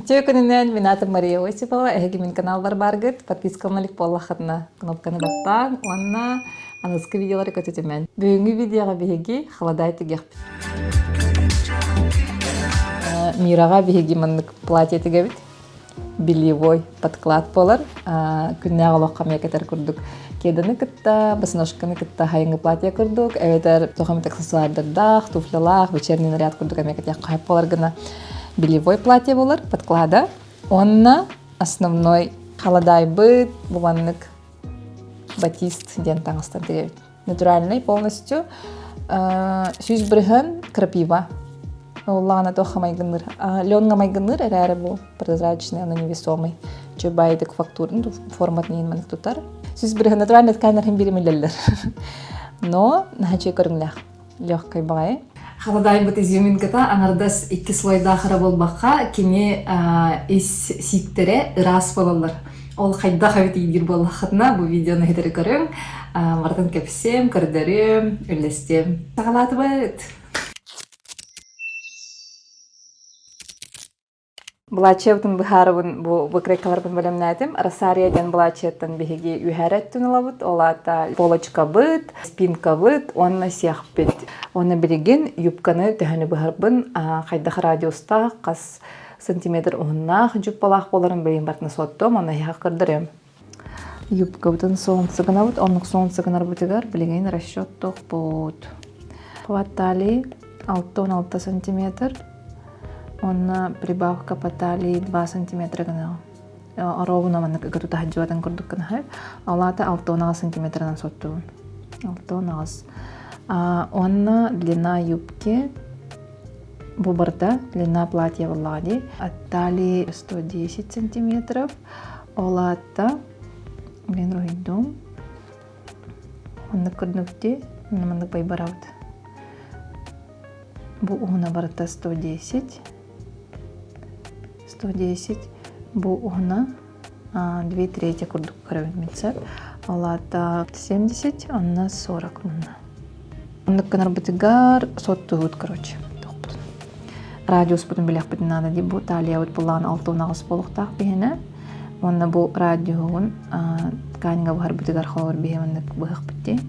Үтүө күнүнэн, мин аатым Мария Осипова, эһиги мин каналбар бааргыт, подпискалана илик буоллаххытына кнопканы баттааҥ уонна аныгыскы видеолары көтүтүмэн. Бүгүҥҥү видеоҕа биһиги халадаай тигиэхпит. Мираҕа биһиги маннык платье тигэбит. Бельевой подклад буолар. Күннээх олоххо эмиэ кэтэр курдук кеданы кытта, босоножканы кытта хайыҥы платье курдук, эбэтэр туох эмит аксессуардардаах, туфлялаах, вечерний наряд курдук эмиэ кэтиэххэ сөп буолар гына бельевой платье буолар, подклада. Уонна основной халадаайбыт бу маннык батист диэн таҥастан тигэбит. Натуральный полностью 100% крапива. Уллаана туохха майгынныыр. Лёнга майгынныыр эрээри бу прозрачный, оно невесомый. Чубайдык фактурын форматын иһин маннык тутар. 100% натуральный тканьнар иһин биримилэллэр. Но наһаа көрүҥнээх. Легкой баҕайы. Халадаайбыт изюминката аҥардас икки слойдаах эрэ буолбакка, кини ис сииктэрэ ыраас буолаллар. Ол хайдах эбит диир буоллаххытына, бу видеону иһитэри көрүҥ, барытын кэпсиэм, көрдөрүөм, үллэстиэм. Саҕалаатыбыт! Былаачыйабытын быһаарабын бу выкройкаларбын бэлэмнээтим. Росария диэн былаачыйаттан биһиги үһээрэ өттүн ылабыт. Ол аата полочкабыт, спинкабыт уонна сиэхпит. Уонна билигин юбканы төһөнү быһарбын, хайдах радиустаах, хас сантиметр уһуннаах дьуппалаах буоларын билигин барытын суоттуом, онно эһиэхэ көрдөрүөм. Юбкабытын солнце гынабыт, оннук солнце гынарбытыгар билигин расчеттуохпут. Хват талии 6-16 сантиметр, уонна прибавка по талии 2 сантиметра гыныаҕым. Оруобуна маннык ыга тута сылдьыбатын курдук гынаһар. Ол аата 6-16 сантиметрынан суоттуубун. 6-16. Уонна длина юбки бу барыта длина платья буоллаҕа дии. От талии 110 сантиметров. Ол аата мин уруһуйдуум. Маннык курдук дии. Маннык байбарабыт. Бу уһуна барыта 110. 110. Бу уһуна 2 трети курдук көрөбүн мин сөп. Ол аата 70, онно 40 мунна. Оннук гынарбытыгар соттуһут, короче, тохпутун. Радиуспутун билиэхпитин наада дии. Бу талиябыт буллаҕын 6-8 буолуохтаах биһиэнэ. Уонна бу радиуһун тканьга быһарбытыгар холобур биһи маннык быһыахпыт дии.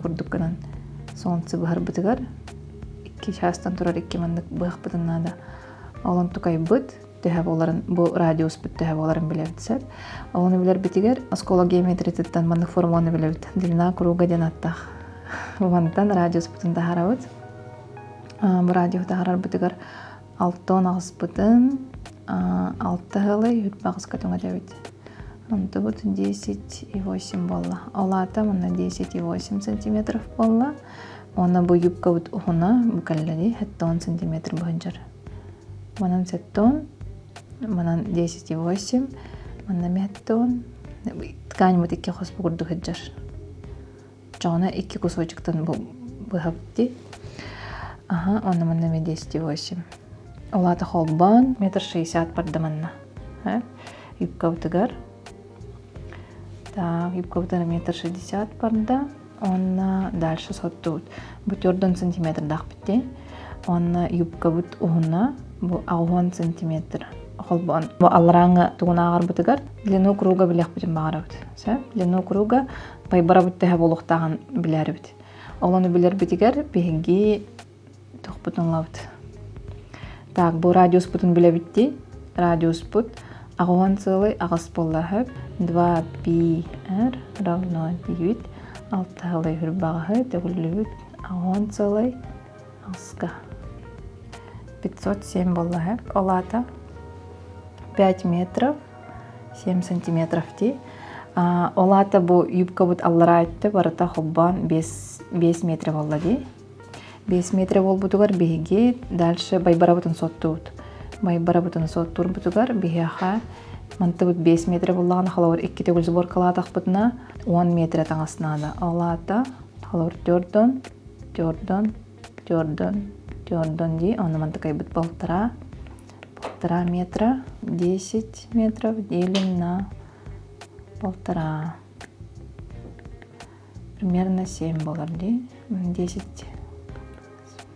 Курдук гынан солнце быһарбытыгар икки чаастан турар икки маннык быһахпытын наада. Ол онтукайбыт төһө буоларын бу радиуспут төһө буоларын билэбит сөп. Ону билэрбитигэр оскуола геометриятыттан маннык формуланы билэбит. Длина круга диэн аттаах. Мантан радиуспутун таһаарабыт. Бу радиуһу таһаарарбытыгар Алтан аҕыспытын алта ыалы үүрбэ аҕыска түҥэтэбит. Онтубут 10,8 буолла. Ол аата манна 10,8 сантиметров буолла. Уонна бу юбкабыт уһуна бу кэллэри 70 сантиметр быһынчар. Манан 70, манан 10,8, манна 70. Тканьбыт икки хос бу курдук сылдьар. Чоҕуна икки кусочектан быһабыт Аха, онно манна эмиэ 10,8. Ол аата холбоон метр шестьдесят барда манна. Юбкабытыгар. Так, юбкабытыгар метр шестьдесят барда. Уонна дальше соттубут. Бу төрдөн сантиметрдаах битти. Уонна юбкабыт уһуна бу 60 сантиметр холбоон. Бу алларааҥы тугун ааҕарбытыгар длину круга билиэхпитин баҕарабыт. Сөп? Длину круга байбарабыт төһө буолуохтааҕын билэрбит. Ол ону билэрбитигэр биһиги туохпутун ылабыт. Так, бу радиуспутун билэбит дии. Радиуспут аҕыһан сыалай аҕыс буолла сөп. 2 пи r равно диибит. Алта сылай хүрбаҕаһы төгүллүбүт аҕыһан сыалай аҕыска. 507 буолла сөп. Ол аата 5 метров 7 сантиметров дии. Ол аата бу юбкабыт аллараа өттө барыта холбоон 5, 5 метр буолла дии. 5 метр буолбутугар биһиги дальше байбарабытын соттубут. Байбарабытын соттуурбутугар биһиэхэ мантыбыт 5 метр буоллаҕына холобур икки төгүл сборкалаатахпытына 10 метр таҥас наада. Ол аата холобур төрдөн, төрдөн, төрдөн, төрдөн дии. Онно мантыкайбыт полтора Полтора метра, 10 метров делим на полтора. Примерно 7 болар дии. 10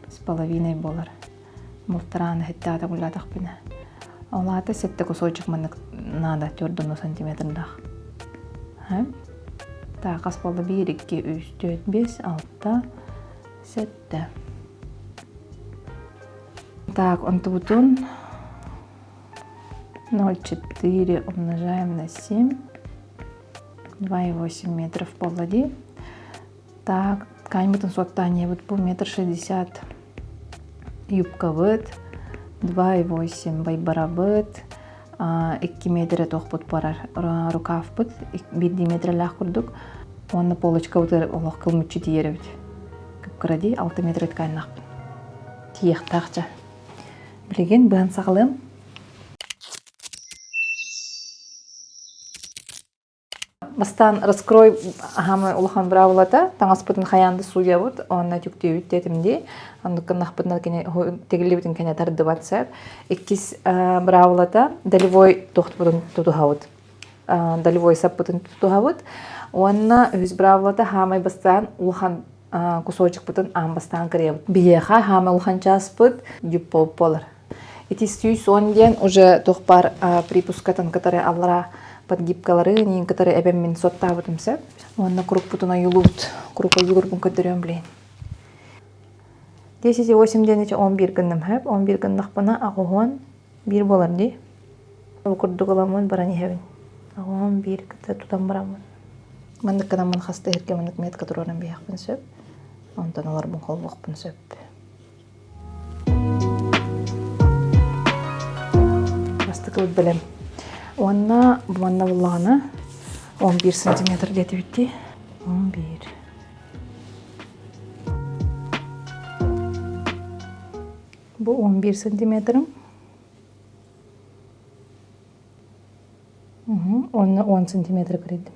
с половиной болар. Балтарааны сэттэҕэ төгүллэтэхпинэ. Ол аата сэттэ кусочек маннык наада төрдүнүү сантиметрдаах. Так, хас буолла? Биир, икки, үс, түөрт, биэс, алта, сэттэ. Так, онтубутун 0,4 умножаем на 7. 2,8 метров буолла дии. Так, тканьбытын суоттаан иһэбит бу метр шестьдесят юбкабыт, 2,8 байбарабыт, 2 метрэ туохпут барар рукавпыт биирдии метрэлээх курдук уонна полочкабытыгар олох кыл мүччү тиийэр эбит. Кып-кыра дии, 6 метр тканьнаахпын. Тиийиэхтээх чэ. Билигин быһан саҕалыам. Бастаан раскрой аһаамай улахан быраабылата таҥаспытын хайаан да сууйабыт уонна түктүүбүт диэтим дии. Оннук гыннахпытына кини тигиллибитин кэннэ тардыбат сөп. Иккис быраабылата долевой туохпутун тутуһабыт. Долевой саппытын тутуһабыт. Уонна үһүс быраабылата хаамай бастаан улахан кусочекпытын аан бастаан кырыйабыт. Биһиэхэ хаамай улахан чааспыт дюппоп буолар. Ити 110 диэн уже туох баар припускатын кытары аллара подгибкалары нин кытары эбэм мин суоттаабытым сөп. Уонна курукпутун ойуулуубут. Курук ойуулурбун көрдөрүөм билейин. 10,8 диэн ити 11 гынным сөп. 11 гыннахпына аҕыһуон биир буолар дии. Ол курдук ыламмын баран иһэбин. Аҕыһуон биир кытта тутан бараммын. Маннык гынаммын хаста иһиргэ маннык метка туруоран биһиэхпин сөп. Онтон олорбун холбуохпун сөп. Бастакыбыт бэлэм. Уонна бу манна буллаҕына 11 сантиметр диэтибит дии. 11. Бу 11 сантиметрым. Уонна 10 сантиметр кырыйдым.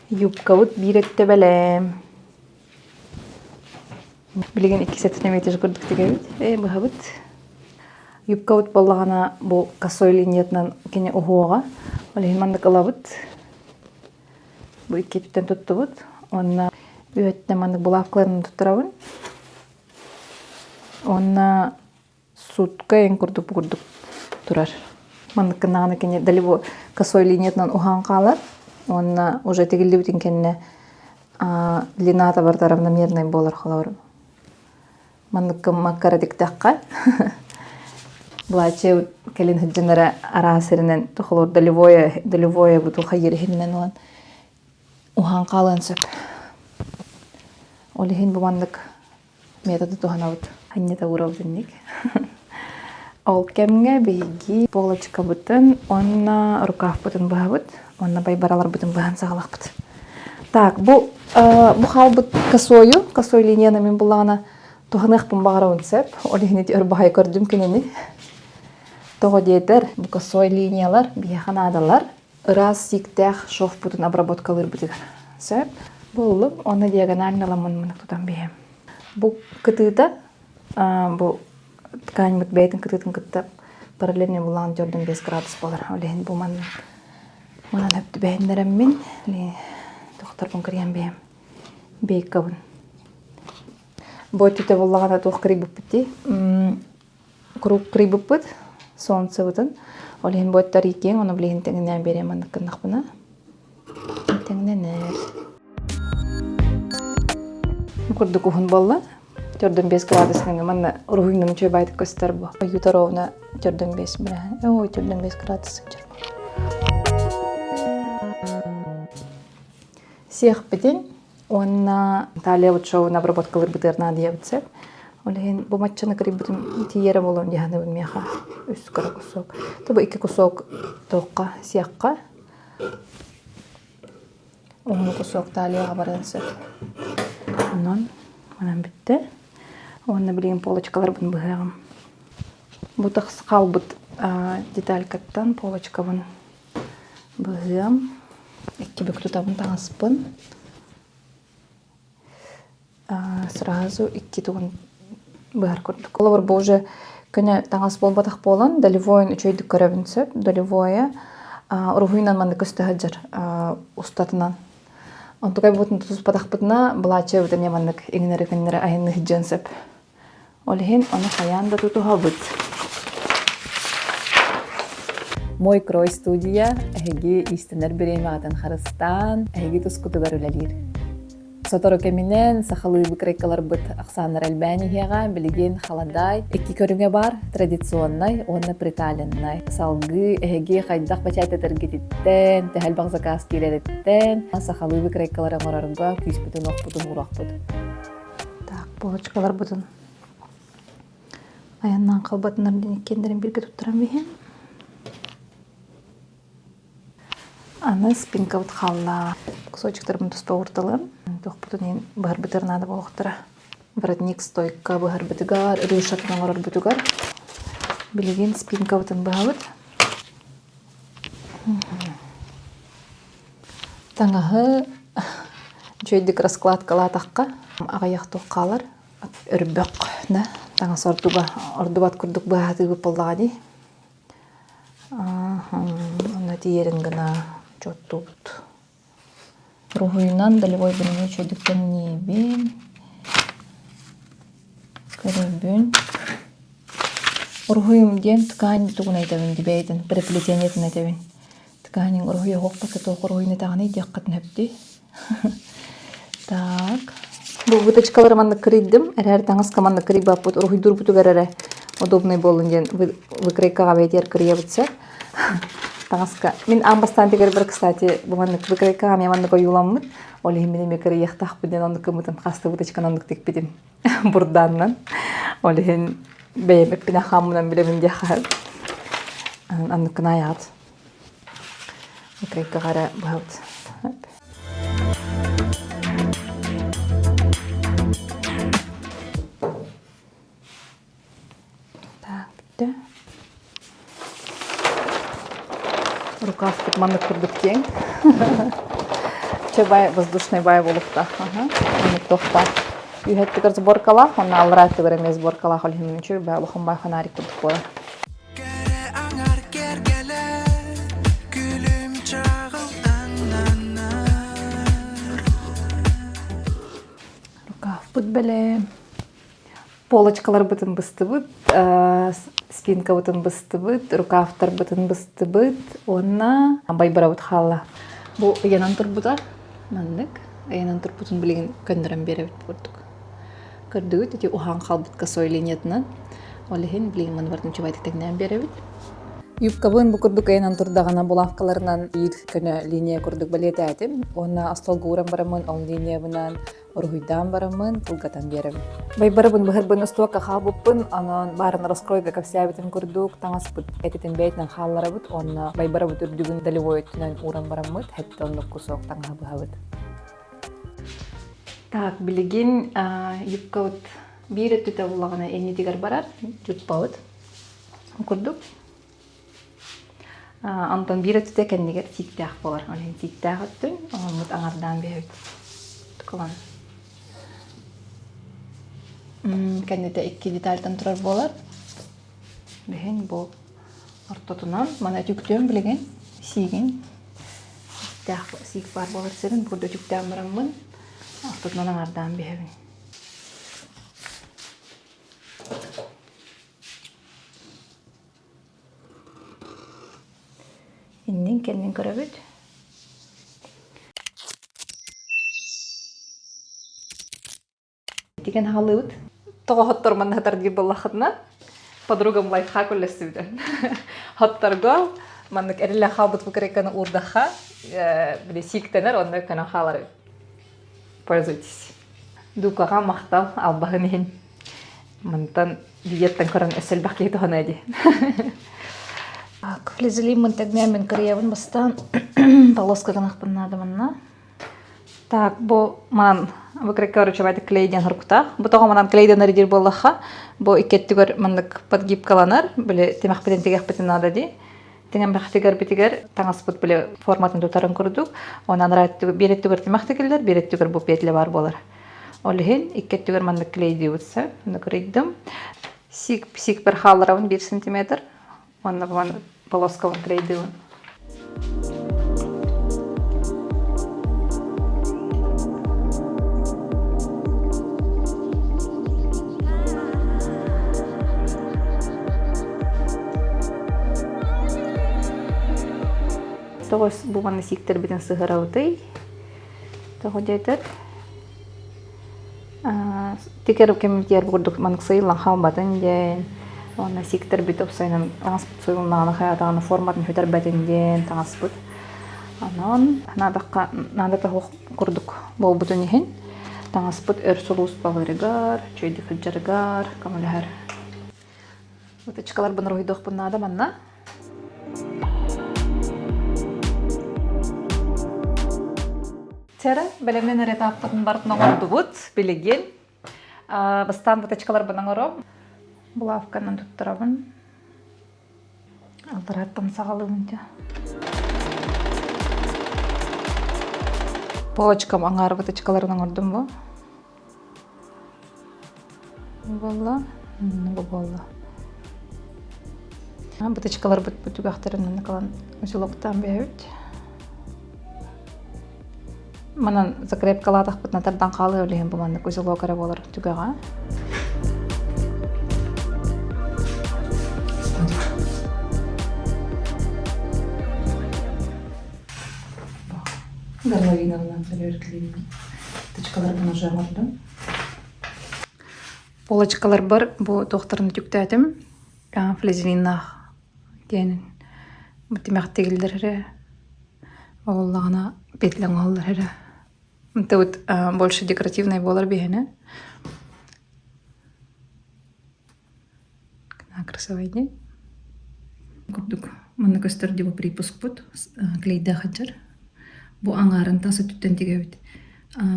Юбкабыт биир өттө бэлэм. Билигин икки сантиметр курдук тигэбит. Ээ, быһабыт. Юбкабыт буоллаҕына бу косой линиятынан кини уһуоҕа. Ол иһин маннык ылабыт. Бу икки өттүттэн туттубут. Уонна үөттэн маннык булавкаларын туттарабын. Уонна Сутка эн курдук бу курдук турар. Маннык гыннаҕына кини долевой косой линиятынан уһаан хаалар уонна уже тигиллибитин кэннэ длината барыта равномерный буолар холобур. Маннык гыммакка эрэ тиктэххэ былаачыйа кэлин сылдьан эрэ араас сиринэн холобур долевое долевое буту хайыыр иһинэн ылан уһаан хаалыан сөп. Ол иһин бу маннык методы туһанабыт. Анньата уурабыт инник. Ол кэмҥэ биһиги полочкабытын уонна рукавпытын быһабыт уонна байбараларбытын быһан саҕалахпыт. Так, бу бу хаалбыт косою, косой линияны мин буллаҕына туһаныахпын баҕарабын сөп. Ол иһин ити өр баһай көрдүм кинини. Тоҕо диэтэр, бу косой линиялар биһиэхэ наадалар. Ыраас сииктээх шовпутун обработкалыырбытыгар сөп. Буоллум, уонна диагонально ламмын мынык тутан биһэм. Бу кытыыта, бу тканьбыт бэйэтин кытыытын кытта параллельный булаан төрдүн 5 градус буолар. Ол иһин бу манна манан өп түбэһиннэрэммин, тохторбун кырыйан биһэм. Бейкабын. Бу өттүтэ буллаҕына туох кырыйбыппыт дии. Куруук кырыйбыппыт солнцебытын. Ол иһин буоттар иккиэн, ону билигин тэҥинээн биэриэм маннык гыннахпына. Тэҥнэнэр. Бу курдук уһун буолла. Төрдүн 5 градусныҥы манна уруһуйнан үчүгэй баайдык көстөр бу. Ойуута ровно төрдүн 5 бля. Ой, төрдүн 5 градус сылдьар. Сиэхпитин Уонна Наталья Лучшовна обработкалыырбытыгар наадыйабыт сөп. Ол иһин бу матчаны кырыйбытым тиийэрэ буолуон дии саныыбын миэхэ. Үс кыра кусок. То бу икки кусок туохха сиэххэ. Уһун кусок талияҕа барыан сөп. Онон манан бүттэ. Уонна билигин полочкаларбын быһыаҕым. Бу тахс хаалбыт деталькаттан полочкабын Быһыам, икки бүк тутабын таҥаспын. Сразу икки тугун быһар курдук. Холобур, бу уже көнө таҥас буолбатах буолан, долевойун үчүгэйдик көрөбүн сөп. Долевойа уруһуйунан маннык көстө сылдьар устатынан. Онтукай буутун тутуспатахпытына, былаачыйабыт эмиэ маннык иҥнэри-көннөрү айанныһыдьыан сөп. Ол иһин ону хайаан да тутуһабыт. Мой крой студия эһиги иистэнэр бириэмэҕитин харыстаан, эһиги тускутугар үлэлиир. Сотору кэминэн сахалыы выкройкаларбыт ахсааннара элбээн иһиэҕэ. Билигин халадаай икки көрүҥэ баар, традиционнай уонна приталеннай. Салгыы эһиги хайдах бэчээттэтэргититтэн, төһө элбэх заказ киирэриттэн сахалыы выкройкалары оҥорорго күүспүтүн-уохпутун ууруохпут. Так, булочкаларбытын айаннаан халбатынар диэн иккиэннэрин бииргэ туттаран биһиэн. Аны спинкабыт хаалла. Кусочектарбын туспа уурталыам. Туохпутун иһин быһарбытыгар наада буолуохтара. Воротник стойка быһарбытыгар, рюшатын оҥорорбутугар. Билигин спинкабытын быһабыт. Таҥаһы үчүгэйдик раскладкалаатахха аҕыйах туох хаалар. Өрбөх да таҥас ордуга ордубат курдук быһаатыыбыт буоллаҕа дии. Онно тиийэрин гына учуоттуубут. Уруһуйунан долевой быны үчүгэйдик тэҥниибин. Көрөбүн. Уруһуйум диэн ткань тугун этэбин дибэйтин, переплетениетин этэбин. Тканин уруһуйа оһохпут туох уруһуйун этэҕиний диэххитин сөптүй. Так. Бу выточкалары маннык кырыйдым. Эрээр таҥаска маннык кырыйбаппыт уруһуйдуурбутугар эрэ удобный буоллун диэн выкройкаҕа бэйэтигэр кырыйабыт сэр. Таҥаска. Мин аан бастаан тигэрбэр, кстати, бу маннык выкройкаҕа эмиэ маннык ойууламмыт. Ол иһин мин эмиэ кырыйыахтаахпын диэн оннук гыммытым. Хаста выточканы оннук тикпитим. Бурдааннан. Ол иһин бэйэм эппинэ хааммынан билэбин диэххэ. Анныккын айаҕыт. Выкройкаҕа эрэ быһабыт. Так, бүттэ. Рукавпыт маннык курдук киэҥ. Чэ бай воздушный бай буолуохтаах. Маннык туохтаах. Үһэттигэр сборкалаах, онно аллараа өттүгэр эмиэ сборкалаах ол иһин үчүгэй бай улахан бай фонарик курдук буолар. Кэрэ аҥар кэргэлэ күлүм чаҕыл аҥнанар Рукавпыт бэлэм. Полочкаларбытын быстыбыт, спинкабытын быстыбыт, рукавтарбытын быстыбыт уонна байбарабыт хаалла. Бу ыйанан турбута маннык. Ыйанан турбутун билигин көннөрөн биэрэбит курдук. Көрдүгүт ити уһаан хаалбыт косой линиятынан. Ол иһин билигин маны барытын үчүгэйдик тэҥнээн биэрэбит. Юбкабын бу курдук ыйанан турдаҕына булавкаларынан биир көнө линия курдук бэлиэтээтим. Уонна остуолга ууран бараммын ол линиябынан уруһуйдаан бараммын кылгатан биэрэбин. Байбарабын быһырбын устуокка хаалбыппын, онон баарын раскройга кэпсээбитим курдук таҥаспыт этитин бэйэтинэн хаалларабыт уонна байбарабыт үрдүгүн долевой өттүнэн ууран бараммыт хэттэ оннук кусок таҥаһы быһабыт. Так, билигин юбкабыт биир өттүтэ буллаҕына иннитигэр барар, дьуппабыт. Курдук. Онтон биир өттүтэ кэннигэр сииктээх буолар. Ол иһин сииктээх өттүн оҥоммут аҥардаан биэрэбит. Тукулан. Кэннитэ икки детальтан турар буолар. Билигин бу ортотунан маны өтүктүөм билигин сиигин сииктээх сиик баар буолар сирин бурда өтүктээн бараммын ортотунан аҥардаан биэрэбин. Иннин кэннин көрөбүт. Тигэн хааллыбыт. Тоҕо хоттору манна сытар диир буоллаххытына, подругам лайфхак үллэстибитэ. Хотторго маннык эриллэн хаалбыт выкройканы уурдахха, били сииктэнэр онно көнөн хаалар эбит. Пользуйтесь. Дукаҕа махтал албаһын иһин. Мантан диеттан көрөн өссө элбэх киһи туһаныа дии. Так, флизелин тэҥнээн кырыйабын бастаан полоска гынахпын наада манна. Так, бу манан выкройка короче клей диэн хоркутаах. Бу тоҕо манан клей дэнэр диир буоллахха, бу икки өттүгэр маннык подгибкаланар, били тимэхпитин тигиэхпитин наада дии. Тиҥэмбэхтигэр битигэр таҥаспыт били форматын тутарын курдук, онон биир өттүгэр тимэх тигиллэр, биир өттүгэр бу петля баар буолар. Ол иһин икки өттүгэр маннык клейдиибит сөп. Маннык кырыйдым. Сик сикпэр хаалларабын 1 сантиметр. Уонна бу полоскабын клейдиибин. Тоҕо бу манна сииктэрбитин сыһыарабытый? Тоҕо диэтэр тикер кэмитиэр курдук маннык сыйыллан хаалбатын диэн уонна сииктэрбит уопсайынан таҥаспыт сыйылыннаҕына хайаатаҕына форматын сүтэрбэтин диэн таҥаспыт. Онон наадахха наадата суох курдук буолбутун иһин таҥаспыт өр сулууспалыырыгар, үчүгэйдик сылдьарыгар көмөлөһөр. Выточкаларбын уруһуйдуохпун наада манна. Чара бэлэмнэн эрэ этаппытын барытын оҥордубут билигин. Бастаан выточкаларбын оҥором. Булавканан туттарабын. Аллараттан саҕалыыбын дьэ. Полочкам аҥаар выточкаларын оҥордум бу. Буолла, бу буолла. Бытычкаларбыт бу түгэхтэрин маннык ылан узелоктаан биэрэбит. Манан закрепкалаатахпытына тардан хаалыа билиһин бу маннык узелок эрэ буолар түгэҕэ. Горловиналынан переверклейбин. Тычкаларбын уже оҥордум. Полочкаларбар бу туохтарын үтүктээтим. Флизелиннаах диэн бу тимэх тигиллэр эрэ. Оҕоллоҕуна петля оҥоһуллар эрэ. Это вот больше декоративный буолар биһиэнэ. Красивый день. Курдук манна көстөр дии бу припускпут клейдээх сылдьар. Бу аҥаарын тас өттүттэн тигэбит.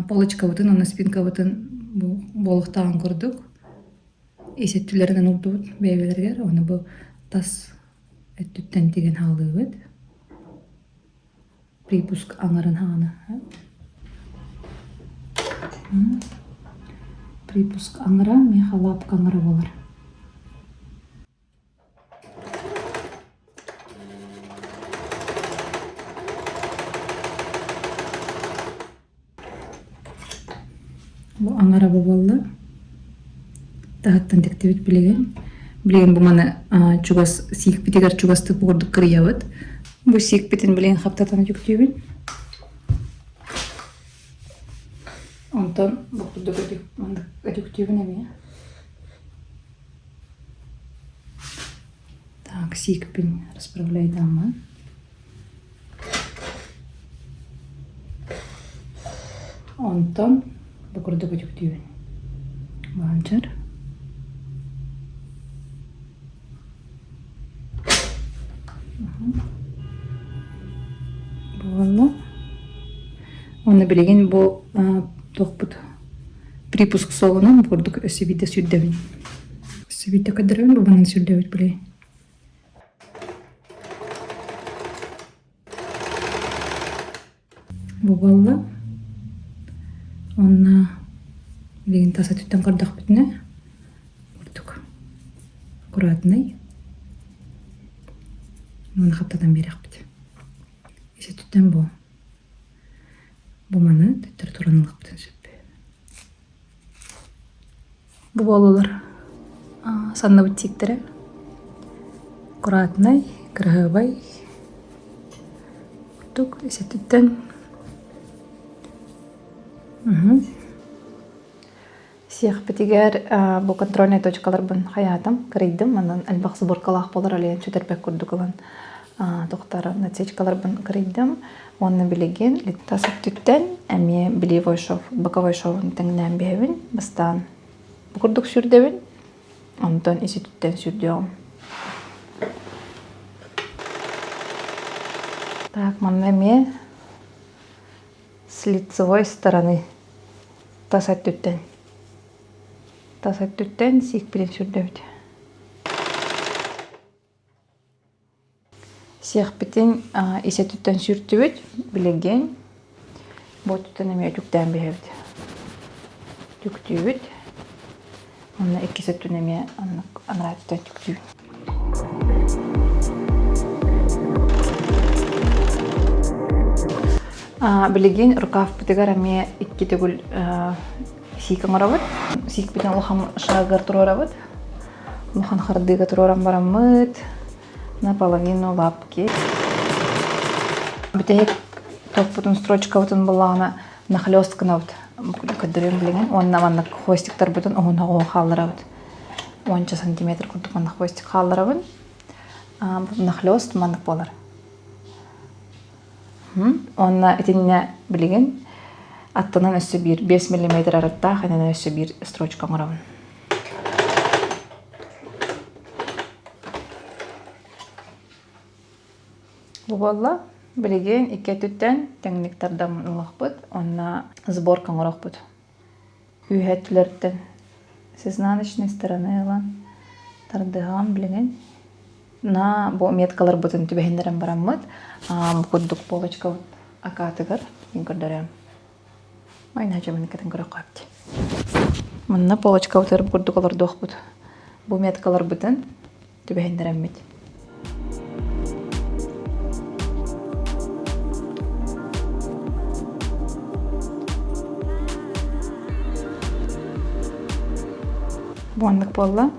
Полочкабытын уонна спинкабытын бу буолуохтааҕын курдук ис өттүлэринэн уурдубут бэйэбэлэригэр. Уонна бу тас өттүттэн тигэн хаалыыбыт. Припуск аҥарын хаҕана. Припуск аҥара миэхэ лапка аҥара буолар. Бу аҥара бу буолла. Таһыттан тиктибит билигин. Билигин бу маны чугас сиикпитигэр чугастык бу курдук кырыйабыт. Бу сиикпитин билигин хаптатан үтүктүүбүн. Онтон бу курдук өтүктүүбүн эмиэ. Так, сиикпин расправляйдааммын. Онтон бу курдук үтүктүүбүн. Баанчар. Буолла. Уонна билигин бу туохпут припуск суолунан бу курдук өссө биирдэ сүүрдэбин. Өссө биирдэ көрдөрөбүн, бу манан сүүрдэбит билигин. Бу буолла. Уонна билигин тас өттүттэн көрдөхпүтүнэ курдук аккуратнай. Уонна хаптатан биэриэхпит. Ис өттүттэн бу. Бу маны төттөрү туран ылыахпытын сөп. Бу буоллулар санныбыт сииктэрэ аккуратнай, кыраһыабай курдук ис өттүттэн Сиэхпитигэр бу контрольнай точкаларбын хайаатым, кырыйдым. Манан элбэх сборкалаах буолар олейын сүтэрбэт курдук ылан тохтор насечкаларбын кырыйдым. Уонна билигин тас өттүттэн эмиэ белевой шов, боковой шовун тэҥнээн биһэбин. Бастаан бу курдук сүүрдэбин, онтон ис өттүттэн сүүрдүөҕүм. Так, манна эмиэ с лицевой стороны тас өттүттэн тас өттүттэн сиикпитин сүүрдэбит. Сиэхпитин ис өттүттэн сүүртүбүт, билигин бу өттүттэн эмиэ үтүктээн биһэбит. Үтүктүүбүт. Онно иккис өттүн эмиэ оннук анараа өттүттэн үтүктүүбүт. Билигин рукавпытыгар эмиэ икки төгүл сиик оҥоробут. Сиикпитин улахан шагар туруорабыт. Улахан хардыыга туруоран бараммыт наполовину лапки. Бүтэһик топпутун строчкабытын буллаҕына нахлёст гынабыт. Көрдөрүөм билигин. Уонна маннык хвостиктарбытын уһун оҕуһу хаалларабыт. Уонча сантиметр курдук маннык хвостик хаалларабын. Нахлёст маннык буолар. Уонна итиннэ билигин аттынан өссө биир 5 миллиметр арыттаах иннинэ өссө биир строчка оҥоробун. Бу буолла. Билигин икки өттүттэн тэҥник тардан ылыахпыт уонна сборка оҥоруохпут. Үөһэ өттүлэриттэн с изнаночной стороны ылан тардыһаҕын билигин. На бу меткаларбытын түбэһиннэрэн бараммыт бу курдук полочкабыт акаатыгар мин көрдөрөм. Ой, наһаа кэтэн көрөххө эбит. Манна полочкабытыгар бу курдук олордуохпут. Бу меткаларбытын түбэһиннэрэммит. Бу маннык буолла.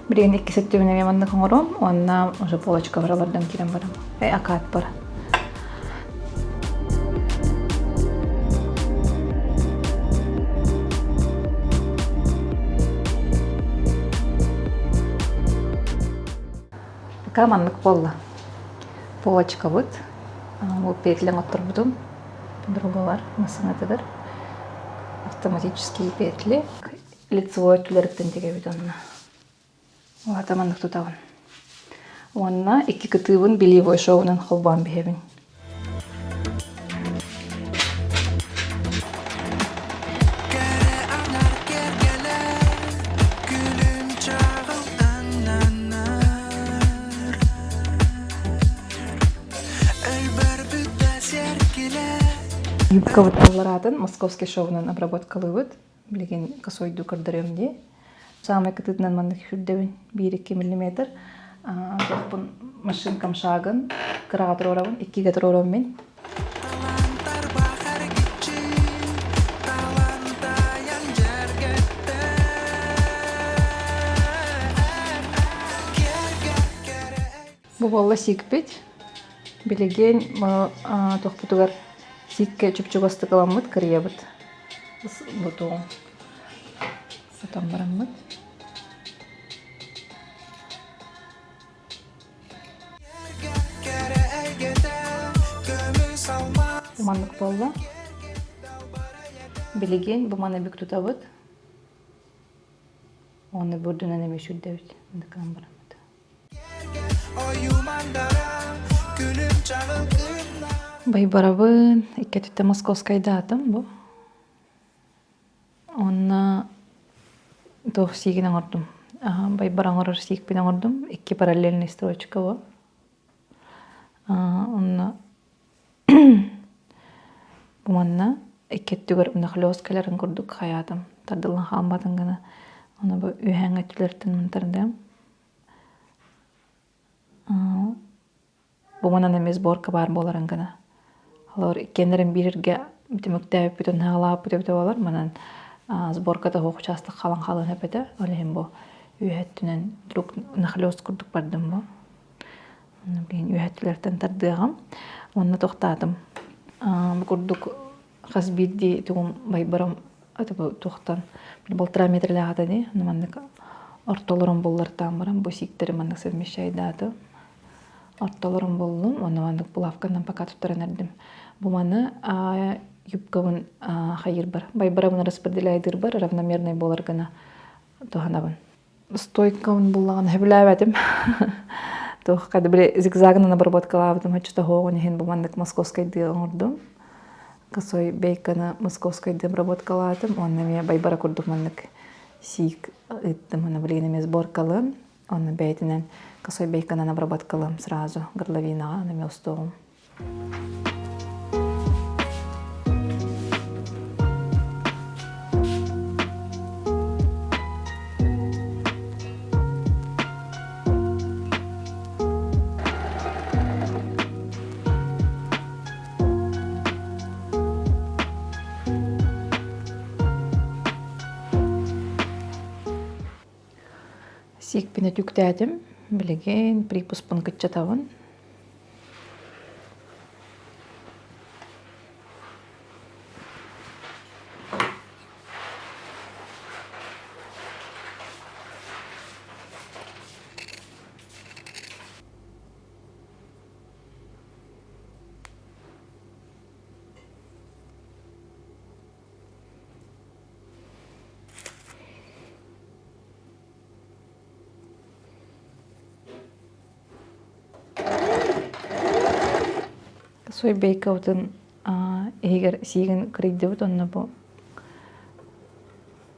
Билигин иккис өттүбүн эмиэ маннык оҥоруом уонна уже полочкабар олордон киирэн барам. Эй, акаатпар. Пока маннык буолла. Полочкабыт. Бу петлен отторбутум. Подругалар массыынатыгар. Автоматические петли. Лицевой өттүлэриттэн тигэбит онно. Улаата маннык тутабын. Уонна икки кытыыбын бельевой шоунан холбоон биһэбин. Кэрэ аҥар кэргэлэ, күлүм чаҕыл аҥнанар. Өлбөрбүт да сэргилэ. Юбкабыт аллараатын московский шовунан обработкалыыбыт. Билигин косойдуу көрдөрүөм дии. Саамай кытыытынан маннык сүүрдэбин 1-2 миллиметр. Туохпун машинкам шагын кыраҕа туруорабын, иккигэ туруорабын мин. Талантар бахар кичи, талантайан дьэргэттэр. Бу буолла сиикпит. Билигин туохпутугар сииккэ чуп-чугастык ыламмыт кырыйабыт. Бутуун сотон бараммыт. Маннык буолла. Билигин бу маны бүк тутабыт. Оны бурдунан эмиэ сүрдэбит. Мындыкынан бараммыт. Байбарабын икки өттүттэн Московскайдаатым бу. Онно туох сиигин оҥордум. Байбар оҥорор сиикпин оҥордум. Икки параллельный строчка бу. Онно бу манна икки өттүгэр нахлёст кэлэрин курдук хайаатым. Тардыллан хаалбатын гына. Ону бу үөһээҥҥи өттүлэриттэн мантардым. Бу манан эмиэ сборка баар буоларын гына. Олор иккиэннэрин бииргэ түмүктээбиппит унаалаабыт эбитэ буолар. Манан сборката суох учаастак халан халын эпэтэ. Ол иһин бу үөһэттинэн вдруг нахлёст курдук бардым бу. Билигин үөһэттилэртэн тардыаҕым. Уонна тохтоотум. Бу курдук хас биирдии тугум байбарым туохтан полтора метрлээх этэ дии маннык ортолорун буллартаан баран бу сииктэри маннык совмещайдаатым ортолорун буллум уонна маннык булавканан пока туттаран эрдим бу маны юбкабын хайыырбар байбарабын распределяйдыырбар равномерный буолар гына туһанабын Стойкабын буллаҕына сөбүлээбэтим. Туох хады били зигзагынан обработкалаабытым оччото оһоҕун иһин бу маннык московскайдыы оҥордум. Косой бейканы московскайдыы обработкалаатым уонна эмиэ байбара курдук маннык сиик ыыттым. Аны билигин эмиэ сборкалыам. Онно бэйэтинэн косой бейканан обработкалыам сразу горловинаҕа аны эмиэ устуоҕум. Сиикпин өтүктээтим, билигин припуспун кыччатабын. Сойбейкабытын иһигэр сиигин кырыйдыбыт онно бу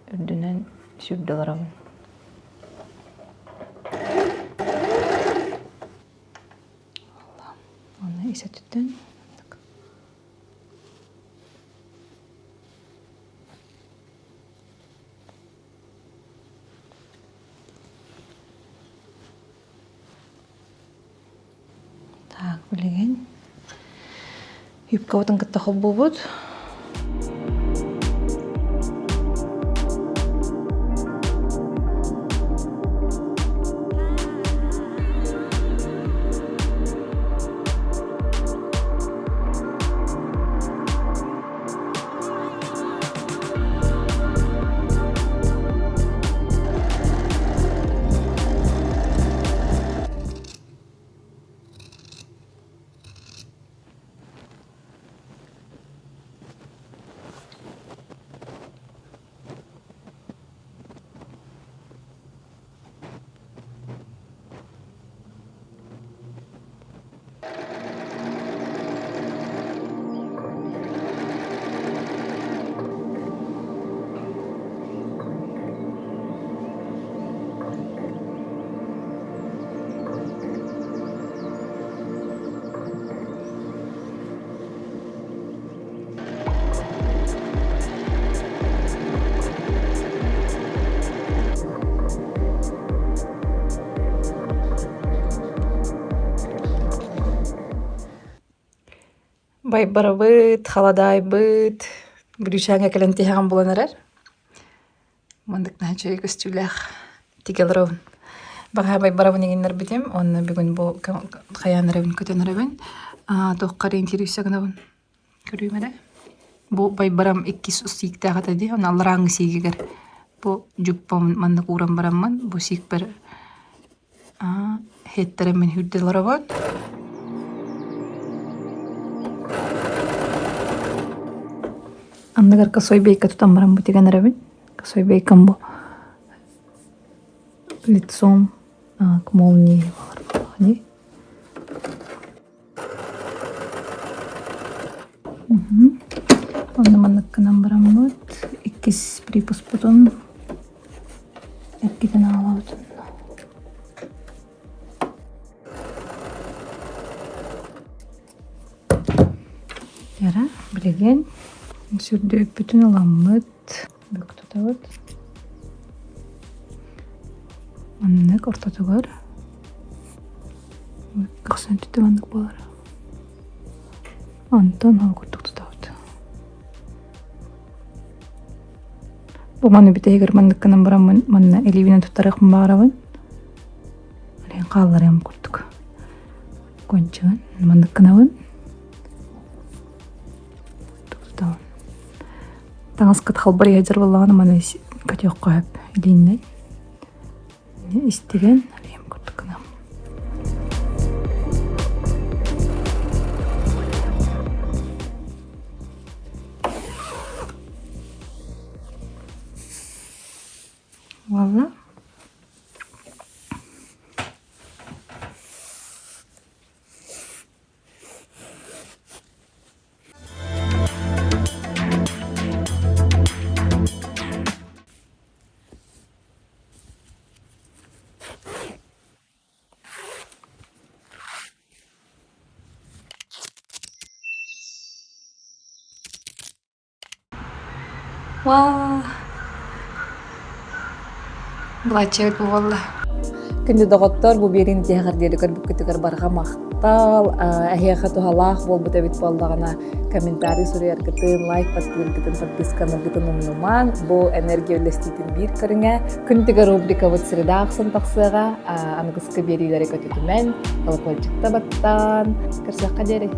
үрдүнэн сүүрдэ олоробун. Онно ис өттүттэн Так, билигин юбкабытын кытта холбуубут. Байбарабыт, халадаайбыт, Бүрүүчээҥҥэ кэлэн тиһэҕин булан эрэр. Маннык наһаа үчүгэй көстүүлээх тигэ олоробун. Баҕаһа байбарабын иҥиннэрбитим уонна бүгүн бу хайаан эрэбин көтөн эрэбин. Туохха ориентируйса гынабын көрүүм эрэ. Бу байбарам иккис сииктээх этэ дии, онно алларааҥҥы сиигигэр бу дьуппам маннык ууран бараммын бу сиикпэр иһиттэрэммин сүүрдэ олоробун. Анныгар косой бейка тутан баран бу тигэн эрэбин. Косой бейкам бу лицом к молнии буолар Онно маннык гынан бараммыт иккис припуспутун эргитэн аҕалабыт. Яра, билигин сүрдүүппүтүн ыламмыт бүк тутабыт. Маннык ортотугар көхсүн түтэ маннык буолар. Онтон ол курдук тутабыт. Бу маны бүтэһигэр маннык гынан бараммын манна илиибинэн туттарыахпын баҕарабын. Алин хаалларыам курдук. Кончигын маннык гынабын. Тутабын. Таҥаскыт халбар иһэ буоллаҕына маны көтүөххэ сөп илииннэй. Истигэн алием курдук гынам. Уолла Вау! Былааччыйабыт буолла. Күндү доҕоттор, бу биэриини тиһэҕэр диэри көрбүккүтүгэр барҕа махтал. Эһиэхэ туһалаах буолбут эбит буоллаҕына, комментарий суруйаргытын, лайк баттыыргытын, подписканаргытын умнумаҥ. Бу энергия үллэстиитин биир көрүҥэ. Күн тыга рубрикабыт среда ахсын тахсыаҕа. Аныгыскы биэриилэри көтүтүмэн, колокольчикта баттаан, көрсүөххэ диэри.